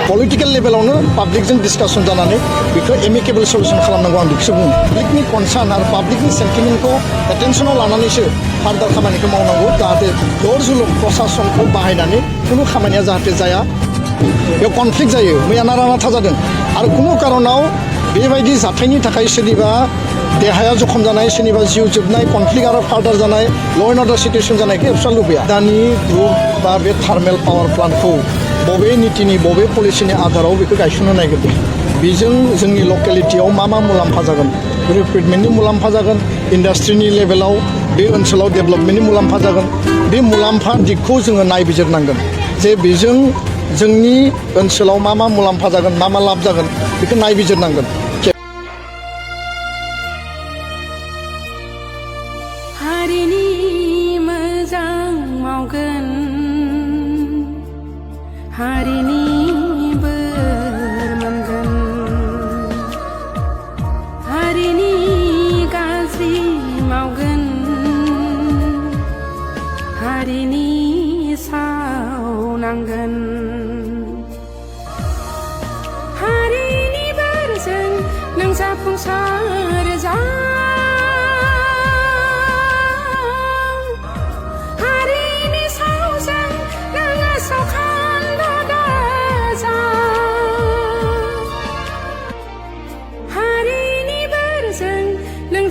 Political लेभेलावनो पाब्लिकजों discussion जानानै बेखौ amicable solution खालामनांगौ आं बेखौसो बुङो पाब्लिकनि कनसार्न आरो पाब्लिकनि सेन्टिमेन्टखौ एटेनसनाव लानानैसो फार्दार खामानिखौ मावनांगौ जाहाथे जर जुलुम प्रसासनखौ बाहायनानै खुनु खामानिया जाहाथे जाया बेयाव कनफ्लिक्ट जायो मैया नारा नाथा जादों आरो खुनु कारनाव बेबायदि जाथायनि थाखाय सोरनिबा देहाया जखम जानाय सोरनिबा जिउ जोबनाय कनफ्लिक्ट आरो फार्दार जानाय ल' एन्ड अर्डार सिटुएसन जानायखौ एबसा लुबैया दानि ग्रुप बा बे थार्मेल पावार प्लान्टखौ बबे नीतिनि बबे पलिसिनि आधाराव बेखौ गायसननो नागिरदों बेजों जोंनि लकेलिटियाव मा मुलाम्फा जागोन रिक्रुटमेन्टनि मुलाम्फा जागोन इन्डास्ट्रिनि लेभेलाव बे ओनसोलाव डेभेलपमेन्टनि मुलाम्फा जागोन बे मुलाम्फा दिगखौ जोङो नायबिजिरनांगोन जे बेजों जोंनि ओनसोलाव मा मुलाम्फा जागोन मा लाब जागोन बेखौ नायबिजिरनांगोन हारिनि मोजां मावगोन हारिनि बोर मोनगोन हारिनि गाज्रि मावगोन हारिनि सावनांगोन हारिनि बोरजों नों जाफुंसार जा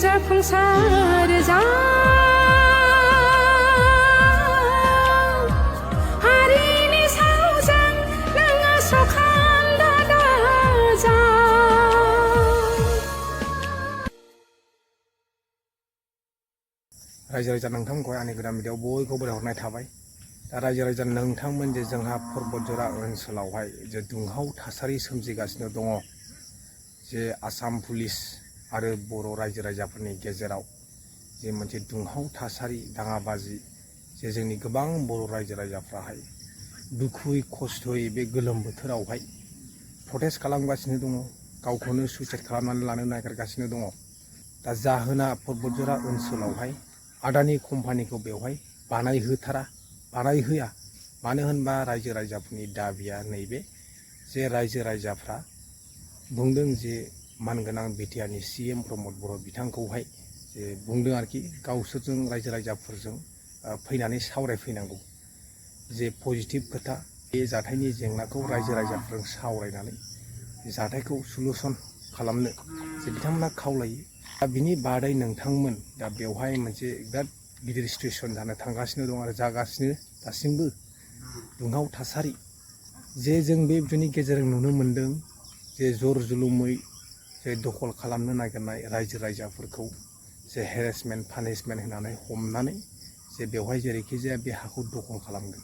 जाफुंसार जा हारिनि सावजों नोङो सखान्दा जा रायजो राजा नोंथांमोनखौ आंनि गोदान भिडिअ बयखौबो बरायहरनाय थाबाय दा रायजो राजा नोंथांमोन जे जोंहा पर्बतजरा ओनसोलावहाय जे दुंहाव थासारि सोमजिगासिनो दङ जे आसाम पुलिस आरो बर' रायजो राजाफोरनि गेजेराव जे मोनसे दुंहाव थासारि दाङाबाजि जे जोंनि गोबां बर' रायजो राजाफ्राहाय दुखुयै खस्थ'यै बे गोलोम बोथोरावहाय प्रटेस्ट खालामगासिनो दङ गावखौनो सुइसाइड खालामनानै लानो नागिरगासिनो दङ दा जाहोना पर्बतजरा ओनसोलावहाय आदानि कम्पानिखौ बेवहाय बानायहोया मानो होनबा रायजो राजाफोरनि दाबिया नैबे जे रायजो राजाफ्रा बुंदों जे मानगोनां बिटिआरनि CM प्रमद बर' बिथांखौहाय जे बुंदों आरोखि गावसोरजों रायजो राजाफोरजों फैनानै सावरायफैनांगौ जे पजिटिभ खोथा बे जाथायनि जेंनाखौ रायजो राजाफोरजों सावरायनानै जाथायखौ सलुसन खालामनो जे बिथांमोना खावलायो दा बिनि बादै नोंथांमोन दा बेवहाय मोनसे बिराद गिदिर सिटुएसन जानो थांगासिनो दं आरो जागासिनो दासिमबो दुंहाव थासारि जे जों बे भिडिअनि गेजेरजों नुनो मोन्दों जे जर जुलुमै जे दखल खालामनो नागिरनाय रायजो राजाफोरखौ जे हेरेसमेन्ट पानिशमेन्ट होनानै हमनानै जे बेवहाय जेरैखि जाया बे हाखौ दखल खालामगोन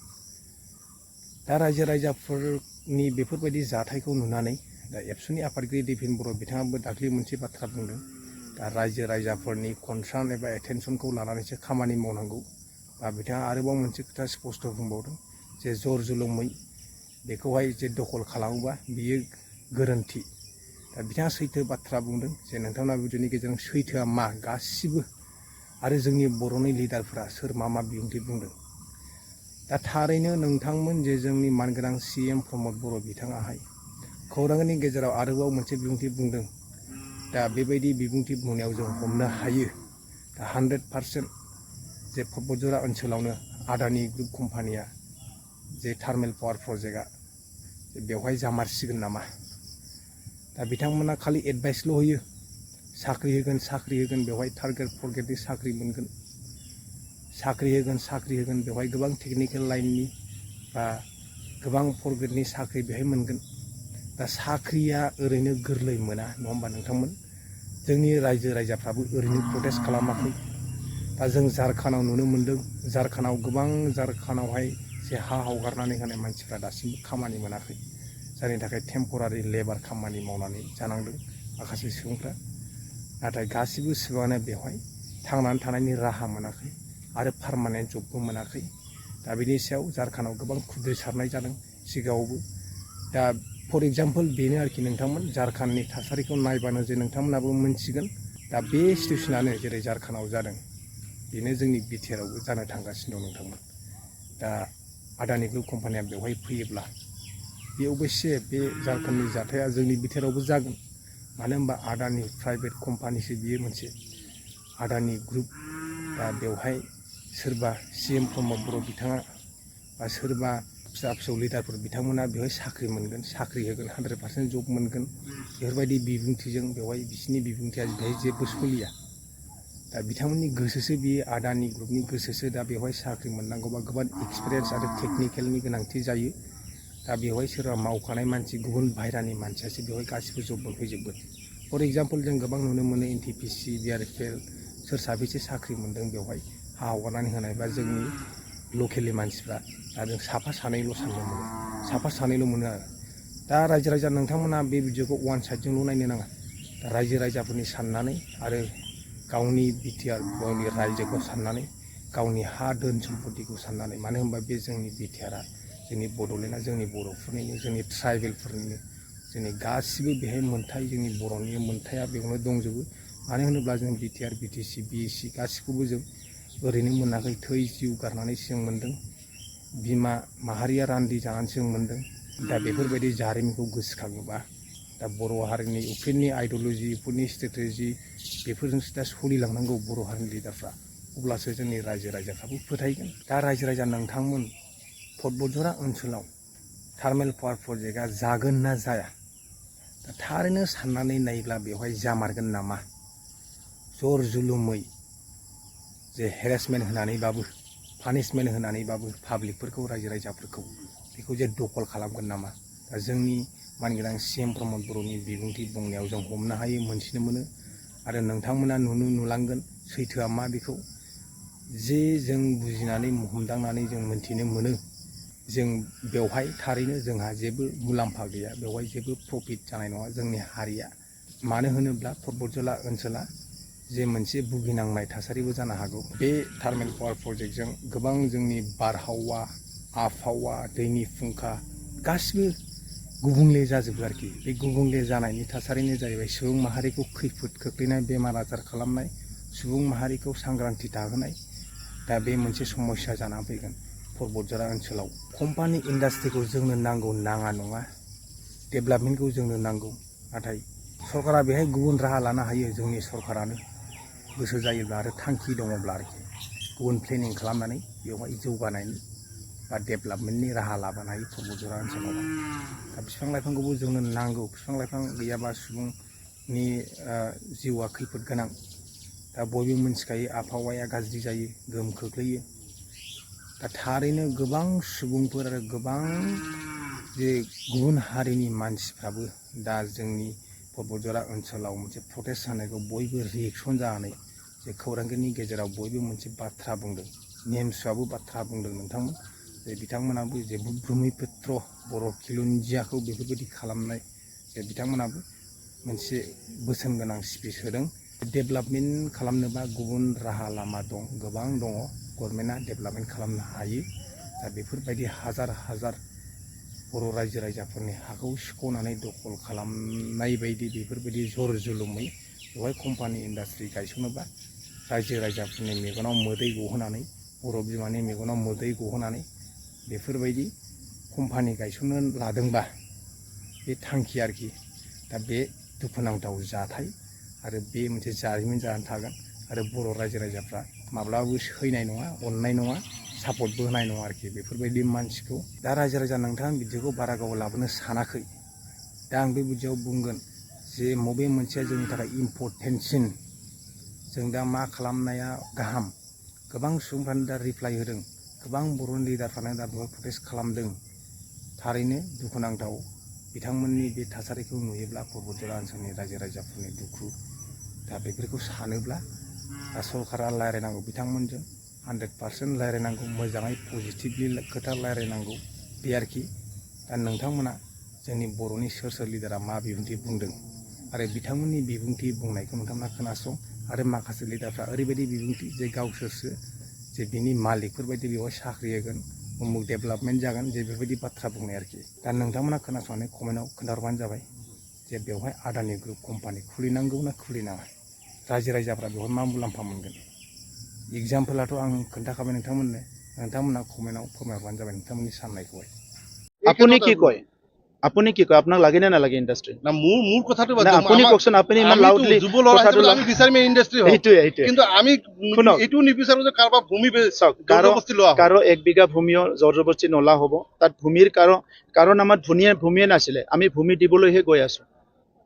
दा रायजो राजाफोरनि बेफोरबायदि जाथायखौ नुनानै दा एबसुनि आफादगिरि दिफेन बर' बिथाङाबो दाख्लै मोनसे बाथ्रा बुंदों दा रायजो राजाफोरनि कनसार्न एबा एटेनसनखौ लानानैसो खामानि मावनांगौ बा बिथाङा आरोबाव मोनसे खोथा स्पष्ट बुंबावदों जे जर जुलुमै बेखौहाय जे दखल खालामोबा बियो गोरोन्थि दा बिथाङा सैथो बाथ्रा बुंदों जे नोंथांमोना भिडिअनि गेजेरजों सैथोआ मा गासिबो आरो जोंनि बर'नि लिडारफोरा सोर मा बिबुंथि बुंदों दा थारैनो नोंथांमोन जे जोंनि मानगोनां CM प्रमद बर' बिथाङाहाय खौरांनि गेजेराव आरोबाव मोनसे बिबुंथि बुंदों दा बेबायदि बिबुंथि बुंनायाव जों हमनो हायो दा 100% जे पर्बतजरा ओनसोलावनो आदानि ग्रुप कम्पानिया जे थार्मेल पावार प्रजेक्टआ बेवहाय जामारसिगोन नामा दा बिथांमोना खालि एडभाइसल' होयो साख्रि होगोन बेवहाय टारगेट फरगेटनि साख्रि मोनगोन साख्रि होगोन बेवहाय गोबां टेकनिकेल लाइननि बा गोबां फरगेटनि साख्रि बेवहाय मोनगोन दा साख्रिया ओरैनो गोरलै मोना नङा होमबा नोंथांमोन जोंनि रायजो राजाफ्राबो ओरैनो प्रटेस्ट खालामाखै दा जों झारखान्डआव नुनो मोन्दों झारखान्डआवहाय जे हा हगारनानै होनाय मानसिफ्रा दासिमबो खामानि मोनाखै जायनि थाखाय टेम्परारि लेबार खामानि मावनानै जानांदों माखासे सुबुंफ्रा नाथाय गासिबो सुबुङानो बेवहाय थांनानै थानायनि राहा मोनाखै आरो पार्मानेन्ट जबबो मोनाखै दा बिनि सायाव झारखान्डआव गोबां खुद्रिसारनाय जादों सिगाङावबो दा फर एग्जाम्पल बेनो आरोखि नोंथांमोन झारखान्डनि थासारिखौ नायबानो जे नोंथांमोनाबो मोनथिगोन दा बे सिटुएसनानो जेरै झारखान्डआव जादों बेनो जोंनि बिटिआरावबो जानो थांगासिनो दं नोंथांमोन दा आदानि ग्रुप कम्पानिया बेवहाय फैयोब्ला बे अबयसे बे झारखन्डनि जाथाया जोंनि बिटिआरआवबो जागोन मानो होनबा आदानि प्राइभेट कम्पानिसो बियो मोनसे आदानि ग्रुप दा बेवहाय सोरबा CM प्रमद बर' बिथाङा बा सोरबा फिसा फिसौ लिडारफोर बिथांमोना बेवहाय साख्रि मोनगोन साख्रि होगोन 100% जब मोनगोन बेफोरबायदि बिबुंथिजों बेवहाय बिसिनि बिबुंथिया बेवहाय जेबो सोलिया दा बिथांमोननि गोसोसो बियो आदानि ग्रुपनि गोसोसो दा बेवहाय साख्रि मोननांगौबा गोबां एक्सपिरियेन्स आरो टेकनिकेलनि गोनांथि जायो दा बेवहाय सोरबा मावखानाय मानसि गुबुन बाहेरानि मानसियासो बेवहाय गासिबो जब मोनफैजोबगोन फर एग्जाम्पल जों गोबां नुनो मोनो NTPC BRFL सोर साबेसे साख्रि मोनदों बेवहाय हा हगारनानै होनाय बा जोंनि लकेलनि मानसिफ्रा दा जों साफा सानैल' साननो मोनो साफा सानैल' मोनो आरो दा रायजो राजा नोंथांमोना बे भिडिअखौ वान साइडजोंल' नायनो नाङा दा रायजो राजाफोरनि साननानै आरो गावनि बिटिआर गावनि रायजोखौ साननानै गावनि हा धोन सम्पतिखौ साननानै मानो होनबा बे जोंनि बिटिआरआ जोंनि बड'लेण्डआ जोंनि बर'फोरनिनो जोंनि ट्राइबेलफोरनिनो जोंनि गासिबो बेहाय मोनथाय जोंनि बर'नि मोनथाया बेयावनो दंजोबो मानो होनोब्ला जों बिटिआर BTC BEC गासिखौबो जों ओरैनो मोनाखै थै जिउ गारनानैसो जों मोन्दों बिमा माहारिया रान्दि जानानैसो जों मोन्दों दा बेफोरबायदि जारिमिनखौ गोसोखाङोबा दा बर' हारिनि उफेननि आइडिअल'जि उफेननि स्ट्रेटेजि बेफोरजोंसो दा सोलिलांनांगौ बर' हारिनि लिडारफ्रा अब्लासो जोंनि रायजो राजाफ्राबो फोथायगोन दा रायजो राजा नोंथांमोन फटबजरा ओनसोलाव थार्मेल पावार प्रजेक्टआ जागोन ना जाया दा थारैनो साननानै नायोब्ला बेवहाय जामारगोन नामा जर जुलुमै जे हेरेसमेन्ट होनानैबाबो पानिशमेन्ट होनानैबाबो पाब्लिकफोरखौ रायजो राजाफोरखौ बेखौ जे दखल खालामगोन नामा दा जोंनि मानगोनां CM प्रमद बर'नि बिबुंथि बुंनायाव जों हमनो हायो मोनथिनो मोनो आरो नोंथांमोना नुलांगोन सैथोआ मा बेखौ जे जों बुजिनानै हमदांनानै जों मोनथिनो मोनो जों बेवहाय थारैनो जोंहा जेबो मुलाम्फा गैया बेवहाय जेबो प्रफिट जानाय नङा जोंनि हारिया मानो होनोब्ला फटबजला ओनसोला जे मोनसे भुगिनांनाय थासारिबो जानो हागौ बे थार्मेल पावार प्रजेक्टजों गोबां जोंनि बारहावा आबहावा दैनि फुंखा गासिबो गुबुंले जाजोबो आरोखि बे गुबुंले जानायनि थासारिनो जाहैबाय सुबुं माहारिखौ खैफोद खोख्लैनाय बेमार आजार खालामनाय सुबुं माहारिखौ सांग्रांथि थाहोनाय दा बे मोनसे समस्या जानानै फैगोन फटबजरा ओनसोलाव कम्पानि इन्डास्ट्रिखौ जोंनो नांगौ नाङा नङा डेभेलपमेन्टखौ जोंनो नांगौ नाथाय सरकारा बेहाय गुबुन राहा लानो हायो जोंनि सरकारानो गोसो जायोब्ला आरो थांखि दङब्ला आरोखि गुबुन प्लेनिं खालामनानै बेवहाय जौगानायनि बा डेभेलपमेन्टनि राहा लाबोनो हायो फटबजरा ओनसोलाव दा बिफां लाइफांखौबो जोंनो नांगौ बिफां लाइफां गैयाबा सुबुंनि जिउआ खैफोद गोनां दा बयबो मिन्थिखायो आबहावाया गाज्रि जायो गोहोम खोख्लैयो दा थारैनो गोबां सुबुंफोर आरो गोबां जे गुबुन हारिनि मानसिफ्राबो दा जोंनि फटबजरा ओनसोलाव मोनसे प्रटेस्ट जानायखौ बयबो रिएक्सन जानानै जे खौरांगिरिनि गेजेराव बयबो मोनसे बाथ्रा बुंदों नेमसुआबो बाथ्रा बुंदों नोंथांमोन जे बिथांमोनाबो जे ब्रह्मपुत्र बर' खिलुनजियाखौ बेफोरबायदि खालामनाय जे बिथांमोनाबो मोनसे बोसोन गोनां स्पिच होदों डेभेलपमेन्ट खालामनोबा गुबुन राहा लामा दं गोबां दङ गभर्नमेन्टआ डेभेलपमेन्ट खालामनो हायो दा बेफोरबायदि हाजार हाजार बर' रायजो राजाफोरनि हाखौ सिख'नानै दखल खालामनाय बायदि बेफोरबायदि जर जुलुमै बेवहाय कम्पानि इन्डास्ट्रि गायसनोबा रायजो राजाफोरनि मेगनाव मोदै गहोनानै बर' बिमानि मेगनाव मोदै गहोनानै बेफोरबायदि कम्पानि गायसननो लादोंबा बे थांखि आरोखि दा बे दुखुनांथाव जाथाय आरो बे मोनसे जारिमिन जानानै थागोन आरो बर' रायजो राजाफ्रा माब्लाबाबो सैनाय नङा अननाय नङा सापर्टबो होनाय नङा आरोखि बेफोरबायदि मानसिखौ दा रायजो राजा नोंथाङा बिदिखौ बारा गोबाव लाबोनो सानाखै दा आं बे बिदियाव बुंगोन जे बबे मोनसेया जोंनि थाखाय इम्परटेन्टसिन जों दा मा खालामनाया गाहाम गोबां सुबुंफ्रानो दा रिप्लाइ होदों गोबां बर' लिडारफ्रानो दा बेवहाय प्रटेस्ट खालामदों थारैनो दुखुनांथाव बिथांमोननि बे थासारिखौ नुयोब्ला फटबजरा ओनसोलनि रायजो राजाफोरनि दुखु दा बेफोरखौ सानोब्ला दा सरकारा रायज्लायनांगौ बिथांमोनजों 100% रायज्लायनांगौ मोजाङै पजिटिभलि खोथा रायज्लायनांगौ बे आरोखि दा नोंथांमोना जोंनि बर'नि सोर लिडारा मा बिबुंथि बुंदों आरो बिथांमोननि बिबुंथि बुंनायखौ नोंथांमोना खोनासं आरो माखासे लिडारफ्रा ओरैबायदि बिबुंथि जे गावसोरसो जे बिनि मालिकफोरबायदि बेवहाय साख्रि होगोन उमुक डेभेलपमेन्ट जागोन जे बेफोरबायदि बाथ्रा बुंनाय आरोखि दा नोंथांमोना खोनासंनानै कमेन्टआव खोन्थाहरबानो जाबाय जे बेवहाय आदानि ग्रुप कम्पानि खुलिनांगौ ना खुलिनाङा रायजो राजाफ्रा बेवहाय मा मुलाम्फा मोनगोन एग्जाम्पलाथ' आं खोन्थाखाबाय नोंथांमोननो नोंथांमोना कमेन्टआव फोरमायहरबानो जाबाय नोंथांमोननि साननायखौहाय আপুনি কি কয় আপুনি কি কয় আপোনাক লাগে নে নালাগে ইণ্ডাষ্ট্ৰি না মোৰ কথাটো বাদ না, দিয়ক। আপুনি আমাৰ- কওকচোন, আপুনি ইমান আমিতো loudly যুৱ ল'ৰা কথাটো হিচাপে আমি বিচাৰিম ইণ্ডাষ্ট্ৰি হওক সেইটোৱে কিন্তু আমি শুনক। এইটো নিবিচাৰো যে কাৰোবাৰ ভূমি চাওক কাৰো জবৰদস্তি লোৱা কাৰো 1 বিঘা ভূমিও জবৰদস্তি নোলা হ'ব তাত ভূমিৰ কাৰণ আমাৰ ভূমিয়ে নাছিলে আমি ভূমি দিবলৈহে গৈ আছো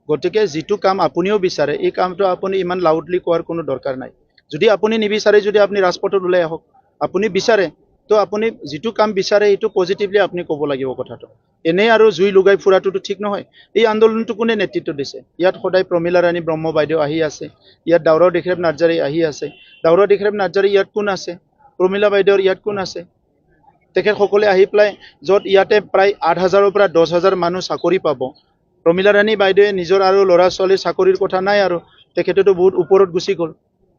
গতিকে যিটো কাম আপুনিও বিচাৰে এই কামটো আপুনি ইমান লাউডলি কোৱাৰ কোনো দৰকাৰ নাই যদি আপুনি নিবিচাৰে যদি আপুনি ৰাজপথত ওলাই আহক আপুনি বিচাৰে তো আপুনি যিটো কাম বিচাৰে এইটো পজিটিভলি আপুনি ক'ব লাগিব কথাটো এনেই আৰু জুই লগাই ফুৰাটোতো ঠিক নহয় এই আন্দোলনটো কোনে নেতৃত্ব দিছে ইয়াত সদায় প্ৰমিলা ৰাণী ব্ৰহ্ম বাইদেউ আহি আছে ইয়াত দাউৰা দেশৰেপ নাৰ্জাৰী আহি আছে দাউৰা দেশৰেপ নাৰ্জাৰী ইয়াত কোন আছে প্ৰমিলা বাইদেউৰ ইয়াত কোন আছে তেখেতসকলে আহি পেলাই য'ত ইয়াতে প্ৰায় 8,000-ৰ পৰা 10,000 মানুহ চাকৰি পাব প্ৰমিলা ৰাণী বাইদেৱে নিজৰ আৰু ল'ৰা ছোৱালীৰ চাকৰিৰ কথা নাই আৰু তেখেতেতো বহুত ওপৰত গুচি গ'ল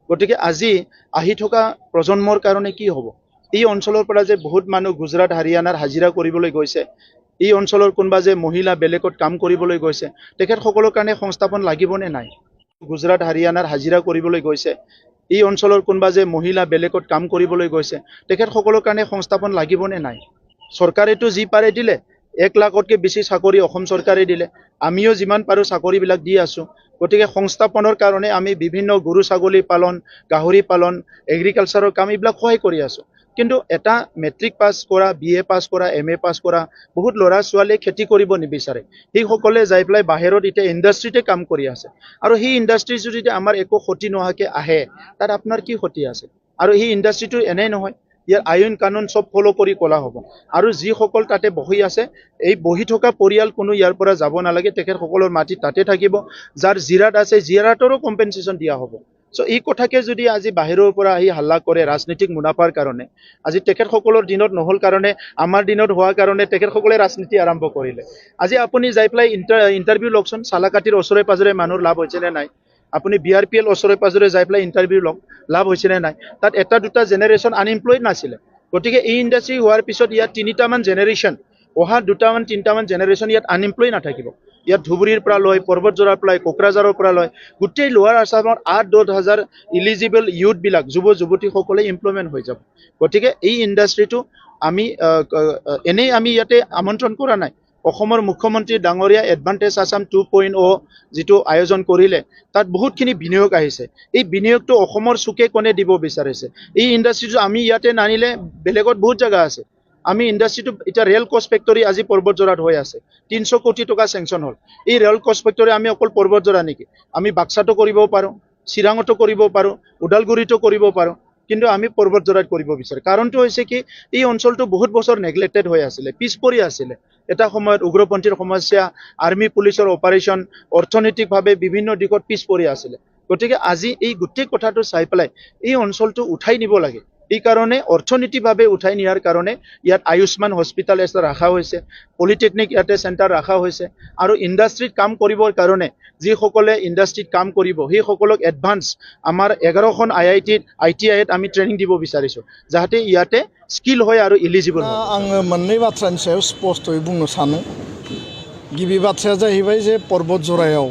গতিকে আজি আহি থকা প্ৰজন্মৰ কাৰণে কি হ'ব এই অঞ্চলৰ পৰা যে বহুত মানুহ গুজৰাট হাৰিয়ানাৰ হাজিৰা কৰিবলৈ গৈছে এই অঞ্চলৰ কোনোবা যে মহিলা বেলেগত কাম কৰিবলৈ গৈছে তেখেতসকলৰ কাৰণে সংস্থাপন লাগিবনে নাই গুজৰাট হাৰিয়ানাৰ হাজিৰা কৰিবলৈ গৈছে এই অঞ্চলৰ কোনোবা যে মহিলা বেলেগত কাম কৰিবলৈ গৈছে তেখেতসকলৰ কাৰণে সংস্থাপন লাগিবনে নাই চৰকাৰেতো যি পাৰে দিলে 1 লাখতকৈ বেছি চাকৰি অসম চৰকাৰে দিলে আমিও যিমান পাৰো চাকৰিবিলাক দি আছো গতিকে সংস্থাপনৰ কাৰণে আমি বিভিন্ন গৰু ছাগলী পালন গাহৰি পালন এগ্ৰিকালচাৰৰ কাম এইবিলাক সহায় কৰি আছো কিন্তু এটা মেট্ৰিক পাছ কৰা BA পাছ কৰা MA পাছ কৰা বহুত ল'ৰা ছোৱালীয়ে খেতি কৰিব নিবিচাৰে সেইসকলে যাই পেলাই বাহিৰত এতিয়া ইণ্ডাষ্ট্ৰিতে কাম কৰি আছে আৰু সেই ইণ্ডাষ্ট্ৰি যদি আমাৰ একো ক্ষতি নোহোৱাকৈ আহে তাত আপোনাৰ কি ক্ষতি আছে আৰু সেই ইণ্ডাষ্ট্ৰিটো এনেই নহয় ইয়াৰ আইন কানুন সব ফলো কৰি কলা হ'ব আৰু যিসকল তাতে বহি আছে এই বহি থকা পৰিয়াল কোনো ইয়াৰ পৰা যাব নালাগে তেখেতসকলৰ মাটি তাতে থাকিব যাৰ জিৰাট আছে জিৰাটৰো কম্পেনচেশ্যন দিয়া হ'ব সো এই কথাকে যদি আজি বাহিৰৰ পৰা আহি হাল্লা কৰে ৰাজনীতিক মুনাফাৰ কাৰণে আজি তেখেতসকলৰ দিনত নহল কাৰণে আমাৰ দিনত হোৱাৰ কাৰণে তেখেতসকলে ৰাজনীতি আৰম্ভ কৰিলে আজি আপুনি যাই পেলাই ইণ্টাৰভিউ লওকচোন চালাকাটিৰ ওচৰে পাজৰে মানুহৰ লাভ হৈছে নে নাই আপুনি BRPL ওচৰে পাজৰে যাই পেলাই ইণ্টাৰভিউ লওক লাভ হৈছে নে নাই তাত এটা দুটা জেনেৰেশ্যন আনএমপ্লয়েড নাছিলে গতিকে এই ইণ্ডাষ্ট্ৰি হোৱাৰ পিছত ইয়াত 3টামান জেনেৰেশ্যন অহা 2টামান 3টামান জেনেৰেশ্যন ইয়াত আনএমপ্লয়েড নাথাকিব ইয়াত ধুবুৰীৰ পৰা লৈ পৰ্বতজোৰাৰ পৰা কোকৰাঝাৰৰ পৰা লৈ গোটেই লোৱাৰ আছামৰ 8-10 হাজাৰ ইলিজিবল ইউথবিলাক যুৱতীসকলে এমপ্লয়মেণ্ট হৈ যাব গতিকে এই ইণ্ডাষ্ট্ৰিটো আমি এনেই আমি ইয়াতে আমন্ত্ৰণ কৰা নাই অসমৰ মুখ্যমন্ত্ৰী ডাঙৰীয়া এডভান্টেজ আসাম 2.0 যিটো আয়োজন কৰিলে তাত বহুতখিনি বিনিয়োগ আহিছে এই বিনিয়োগটো অসমৰ চুকে কোণে দিব বিচাৰিছে এই ইণ্ডাষ্ট্ৰিটো আমি ইয়াতে নানিলে বেলেগত বহুত জায়গা আছে আমি ইণ্ডাষ্ট্ৰিটো এটা ৰেল কষ্ট ফেক্টৰী আজি পৰ্বতজোৰাত হৈ আছে 300 কোটি টকা চেংচন হ'ল এই ৰেল কষ্ট ফেক্টৰী আমি অকল পৰ্বতজোৰা নেকি আমি বাক্সাটো কৰিব পাৰো চিৰাঙতো কৰিব পাৰো উদালগুৰিতো কৰিব পাৰো কিন্তু আমি পৰ্বতজোৰাত কৰিব বিচাৰো কাৰণটো হৈছে কি এই অঞ্চলটো বহুত বছৰ নেগলেক্টেড হৈ আছিল পিছ পৰি আছিল এটা সময়ত উগ্ৰপন্থীৰ সমস্যা আৰ্মি পুলিচৰ অপাৰেশ্যন অৰ্থনৈতিকভাৱে বিভিন্ন দিশত পিছ পৰি আছিল গতিকে আজি এই গোটেই কথাটো চাই পেলাই এই অঞ্চলটো উঠাই নিব লাগে এই কাৰণে অৰ্থনৈতিকভাৱে উঠাই নিয়াৰ কাৰণে ইয়াত আয়ুষ্মান হস্পিটাল এটা ৰাখা হৈছে পলিটেকনিক ইয়াতে চেণ্টাৰ ৰাখা হৈছে আৰু ইণ্ডাষ্ট্ৰিত কাম কৰিবৰ কাৰণে যিসকলে ইণ্ডাষ্ট্ৰিত কাম কৰিব সেইসকলক এডভান্স আমাৰ 11খন ITIত আমি ট্ৰেইনিং দিব বিচাৰিছো যাতে ইয়াতে স্কিল হয় আৰু ইলিজিবল হয় आङो मोननै बाथ्रानि सायाव स्पष्टयै बुंनो सानो गिबि बाथ्राया जाहैबाय जे पर्बतजरायाव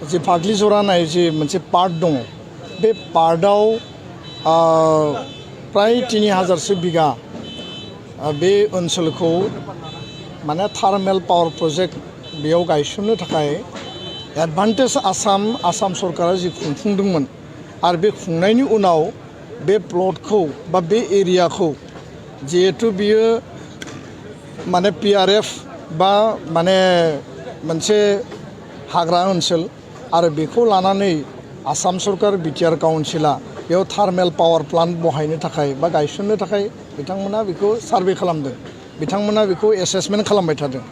जे फाग्लिजरा होननाय जे मोनसे पार्ट दङ बे पार्टआव प्राय 3,000सो बिगा बे ओनसोलखौ माने थार्मेल पावार प्रजेक्ट बेयाव गायसननो थाखाय एडभान्टेज आसाम सरकारा जि खुंफुंदोंमोन आरो बे खुंनायनि उनाव बे प्लटखौ बा बे एरियाखौ जिहेतु बियो माने PRF बा माने मोनसे हाग्रा ओनसोल आरो बेखौ लानानै आसाम सरकार BTR काउन्सिला बेयाव थार्मेल पावार प्लान्ट बहायनो थाखाय बा गायसननो थाखाय बिथांमोना बेखौ सार्भे खालामदों बिथांमोना बेखौ एसेसमेन्ट खालामबाय थादों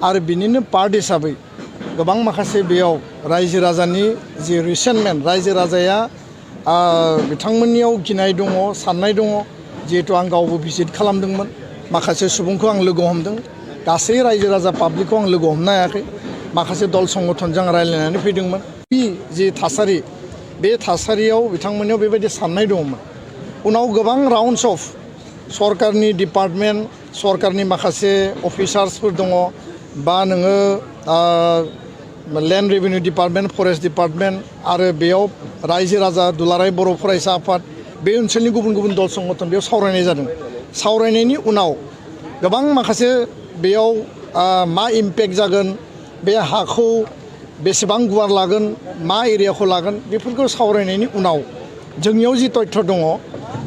आरो बिनिनो पार्ट हिसाबै गोबां माखासे बेयाव रायजो राजानि जि रिसेन्टमेन्ट रायजो राजाया बिथांमोननियाव गिनाय दङ साननाय दङ जिहेतु आं गावबो भिजिट खालामदोंमोन माखासे सुबुंखौ आं लोगो हमदों गासै रायजो राजा पाब्लिकखौ आं लोगो हमनो हायाखै माखासे दल संगठनजों रायज्लायनानै फैदोंमोन जि थासारि बे थासारियाव बिथांमोननियाव बेबायदि साननाय दङमोन उनाव गोबां राउन्डस अफ सरकारनि डिपार्टमेन्ट सरकारनि माखासे अफिसार्सफोर दङ बा नोङो land revenue department forest department आरो बेयाव रायजो राजा दुलाराय बर' फरायसा आफाद बे ओनसोलनि गुबुन गुबुन दल संगठन बेयाव सावरायनाय जादों सावरायनायनि उनाव गोबां माखासे बेयाव मा इम्पेक्ट जागोन बे हाखौ बेसेबां गुवार लागोन मा एरियाखौ लागोन बेफोरखौ सावरायनायनि उनाव जोंनियाव जि तथ्य दङ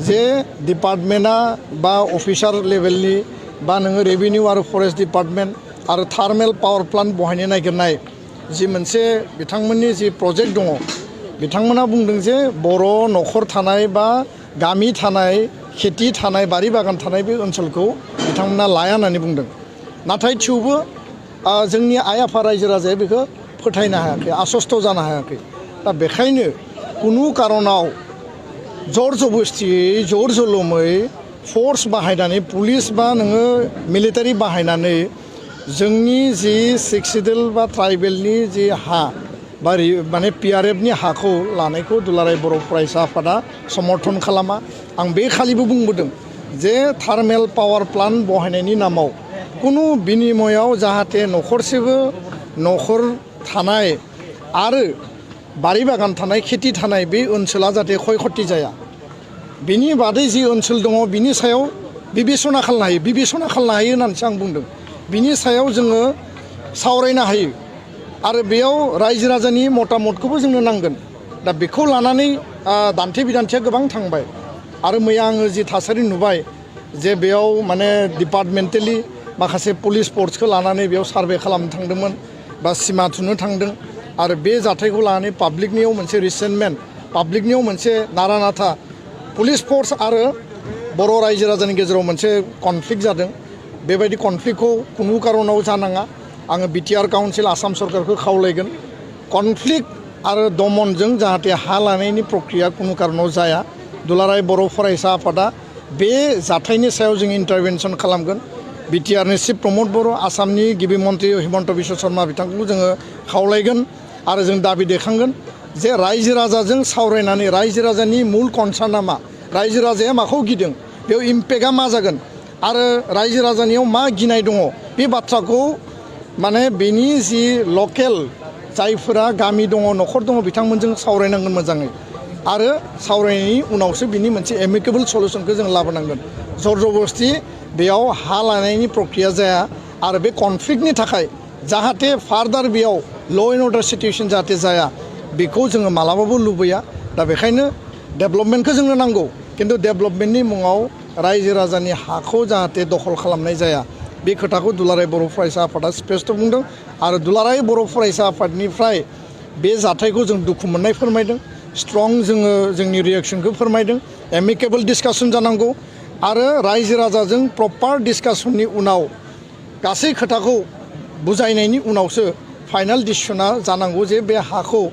जे डिपार्टमेन्टआ बा अफिसार लेभेलनि बा नोङो रेभिनिउ आरो फरेस्ट डिपार्टमेन्ट आरो थार्मेल पावार प्लान्ट बहायनो नागिरनाय जि मोनसे बिथांमोननि जि प्रजेक्ट दङ बिथांमोना बुंदों जे बर' न'खर थानाय बा गामि थानाय खेथि थानाय बारि बागान थानाय बे ओनसोलखौ बिथांमोना लाया होननानै बुंदों नाथाय थेवबो जोंनि आइ आफा रायजो राजाया बेखौ फोथायनो हायाखै आसस्त जानो हायाखै दा बेखायनो कुनु कारनाव जर जबस्तियै जर जलमै फर्स बाहायनानै पुलिस बा नोङो मिलिटारि बाहायनानै जोंनि जि सिक्सिडेल बा ट्राइबेलनि जि हा बा माने PRFनि हाखौ लानायखौ दुलाराय बर' फरायसा आफादा समर्थन खालामा आं बे खालिबो बुंबोदों जे थार्मेल पावार प्लान्ट बहायनायनि नामाव कुनु बिनिमयाव जाहाथे न'खरसेबो न'खर थानाय आरो बारि बागान थानाय खेथि थानाय बे ओनसोला जाहाथे क्षय क्षति जाया बिनि बादै जि ओनसोल दङ बिनि सायाव बिबेसना खालामनो हायो होननानैसो आं बुंदों बिनि सायाव जोङो सावरायनो हायो आरो बेयाव रायजो राजानि मतामतखौबो जोंनो नांगोन दा बेखौ लानानै दान्थे बिदान्थिया गोबां थांबाय आरो मैया आङो जि थासारि नुबाय जे बेयाव माने डिपार्टमेन्टेलि माखासे पुलिस फर्सखौ लानानै बेयाव सार्भे खालामनो थांदोंमोन बा सिमा थुनो थांदों आरो बे जाथायखौ लानानै पाब्लिकनियाव मोनसे रिसेन्टमेन्ट पाब्लिकनियाव मोनसे नारा नाथा पुलिस फर्स आरो बर' रायजो राजानि गेजेराव मोनसे कनफ्लिक्ट जादों बेबायदि कनफ्लिक्टखौ कुनु कारनाव जानाङा आङो बिटिआर काउन्सिल आसाम सरकारखौ खावलायगोन कनफ्लिक्ट आरो दमनजों जाहाथे हा लानायनि प्रक्रिया कुनु कारनाव जाया दुलाराय बर' फरायसा आफादा बे जाथायनि सायाव जों इन्टारभेनसन खालामगोन बिटिआरनि चिफ प्रमद बर' आसामनि गिबि मन्त्रि हिमन्त बिश्व शर्मा बिथांखौ जोङो खावलायगोन आरो जों दाबि दैखांगोन जे रायजो राजाजों सावरायनानै रायजो राजानि मुल कनसार्नआ मा रायजो राजाया माखौ गिदों बेयाव इम्पेक्टआ मा जागोन आरो रायजो राजानियाव मा गिनाय दङ बे बाथ्राखौ माने बेनि जि लकेल जायफोरा गामि दङ न'खर दङ बिथांमोनजों सावरायनांगोन मोजाङै आरो सावरायनायनि उनावसो बिनि मोनसे एमिकेबल सलुसनखौ जों लाबोनांगोन जर जबस्ति बेयाव हा लानायनि प्रक्रिया जाया आरो बे कनफ्लिक्टनि थाखाय जाहाथे फार्दार बेयाव ल' एन्ड अर्डार सिटुएसन जाहाथे जाया बेखौ जोङो मालाबाबो लुबैया दा बेखायनो डेभेलपमेन्टखौ जोंनो नांगौ खिन्थु डेभेलपमेन्टनि मुङाव रायजो राजानि हाखौ जाहाथे दखल खालामनाय जाया बे खोथाखौ दुलाराय बर' फरायसा आफादा स्पष्ट बुंदों आरो दुलाराय बर' फरायसा आफादनिफ्राय बे जाथायखौ जों दुखु मोननाय फोरमायदों स्ट्रं जोङो जोंनि रिएक्सनखौ फोरमायदों एमिकेबल डिसकासन जानांगौ आरो रायजो राजाजों प्रपार डिसकासननि उनाव गासै खोथाखौ बुजायनायनि उनावसो फाइनाल डिसिसना जानांगौ जे बे हाखौ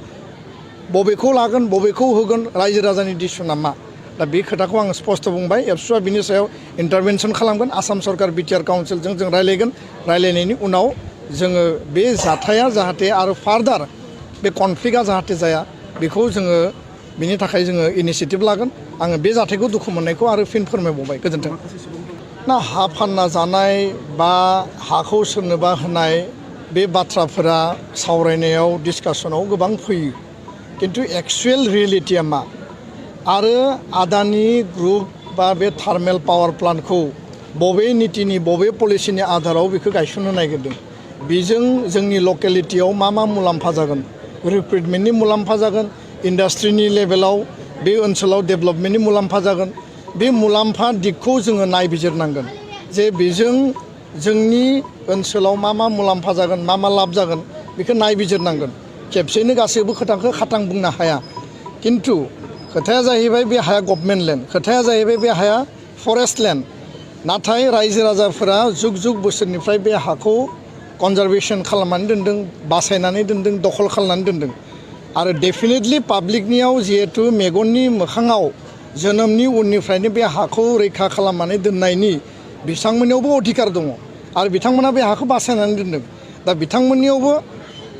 बबेखौ लागोन बबेखौ होगोन रायजो राजानि डिसिसना मा दा बे खोथाखौ आं स्पष्ट बुंबाय एबसुआ बिनि सायाव इन्टारभेनसन खालामगोन आसाम सरकार बिटिआर काउन्सिलजों जों रायलायगोन रायलायनायनि उनाव जोङो बे जाथाया जाहाथे आरो फार्दार बे कनफ्लिक्टआ जाहाथे जाया बेखौ जोङो बिनि थाखाय जोङो इनिसियेटिभ लागोन आङो बे जाथायखौ दुखु मोननायखौ आरो फिन फोरमायबावबाय गोजोन्थों ना हा फानना जानाय बा हाखौ सोरनोबा होनाय बे बाथ्राफोरा सावरायनायाव डिसकासनाव गोबां फैयो खिन्थु एक्सुवेल रियेलिटिया मा आरो आदानि ग्रुप बा बे थार्मेल पावार प्लान्टखौ बबे नीतिनि बबे पलिसिनि आधाराव बेखौ गायसननो नागिरदों बेजों जोंनि लकेलिटियाव मा मुलाम्फा जागोन रिक्रुटमेन्टनि मुलाम्फा जागोन इन्डास्ट्रिनि लेभेलाव बे ओनसोलाव डेभेलपमेन्टनि मुलाम्फा जागोन बे मुलाम्फा दिगखौ जोङो नायबिजिरनांगोन जे बेजों जोंनि ओनसोलाव मा मुलाम्फा जागोन मा लाब जागोन बेखौ नायबिजिरनांगोन खेबसेनो गासैबो खोथाखौ खाथां बुंनो हाया खिन्थु खोथाया जाहैबाय बे हाया गभर्नमेन्ट लेन्ड खोथाया जाहैबाय बे हाया फरेस्ट लेन्ड नाथाय रायजो राजाफोरा जुग जुग बोसोरनिफ्राय बे हाखौ कनजारभेसन खालामनानै दोनदों बासायनानै दोनदों दखल खालामनानै दोनदों आरो डेफिनेटलि पाब्लिकनियाव जिहेतु मेगननि मोखाङाव जोनोमनि उननिफ्रायनो बे हाखौ रैखा खालामनानै दोननायनि बिथांमोननियावबो अधिकार दङ आरो बिथांमोना बे हाखौ बासायनानै दोनदों दा बिथांमोननियावबो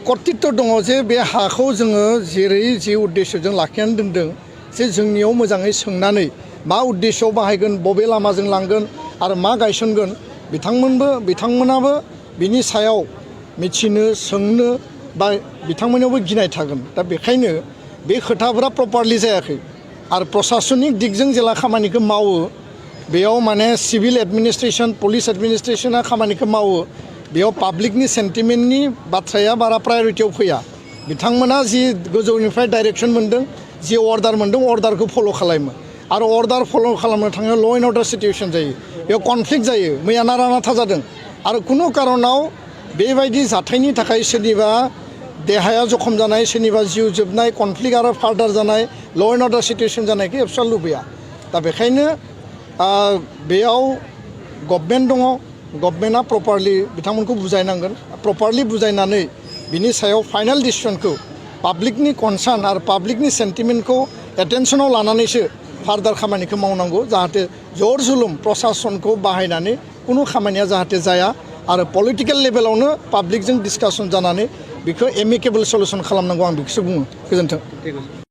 कर्तृत्व दङ जे बे हाखौ जोङो जेरै जि उद्देश्यजों लाखिनानै दोनदों जे जोंनियाव मोजाङै सोंनानै मा उद्देश्यआव बाहायगोन बबे लामाजों लांगोन आरो मा गायसनगोन बिथांमोनाबो बिनि सायाव मिथिनो सोंनो बा बिथांमोननियावबो गिनाय थागोन दा बेखायनो बे खोथाफोरा प्रपारलि जायाखै आरो प्रशासनिक दिगजों जेला खामानिखौ मावो बेयाव माने सिभिल एडमिनिस्ट्रेसन पुलिस एडमिनिस्ट्रेसना खामानिखौ मावो बेयाव पाब्लिकनि सेन्टिमेन्टनि बाथ्राया बारा प्रायरिटियाव फैया बिथांमोना जि गोजौनिफ्राय डाइरेक्सन मोन्दों जि अर्डार मोन्दों अर्डारखौ फल' खालामो आरो अर्डार फल' खालामनो थाङो ल' एन्ड अर्डार सिटुवेसन जायो बेयाव कनफ्लिक्ट जायो मैया नारा नाथा जादों आरो खुनु कारनाव बेबायदि जाथायनि थाखाय सोरनिबा देहाया जखम जानाय सोरनिबा जिउ जोबनाय कनफ्लिक्ट आरो फार्दार जानाय ल' एन्ड अर्डार सिटुवेसन जानायखौ एबसुवेट लुबैया दा बेखायनो बेयाव गभर्नमेन्ट दङ गभर्नमेन्टआ प्रपारलि बिथांमोनखौ बुजायनांगोन प्रपारलि बुजायनानै बिनि सायाव फाइनाल डिसिसनखौ पाब्लिकनि कनसार्न आरो पाब्लिकनि सेन्टिमेन्टखौ एटेनसनाव लानानैसो फार्दार खामानिखौ मावनांगौ जाहाथे जर जुलुम प्रसासनखौ बाहायनानै कुनु खामानिया जाहाथे जाया आरो पलिटिकेल लेभेलावनो पाब्लिकजों डिसकासन जानानै बेखौ एमिकेबल सल्युसन खालामनांगौ आं बेखौसो बुङो गोजोन्थों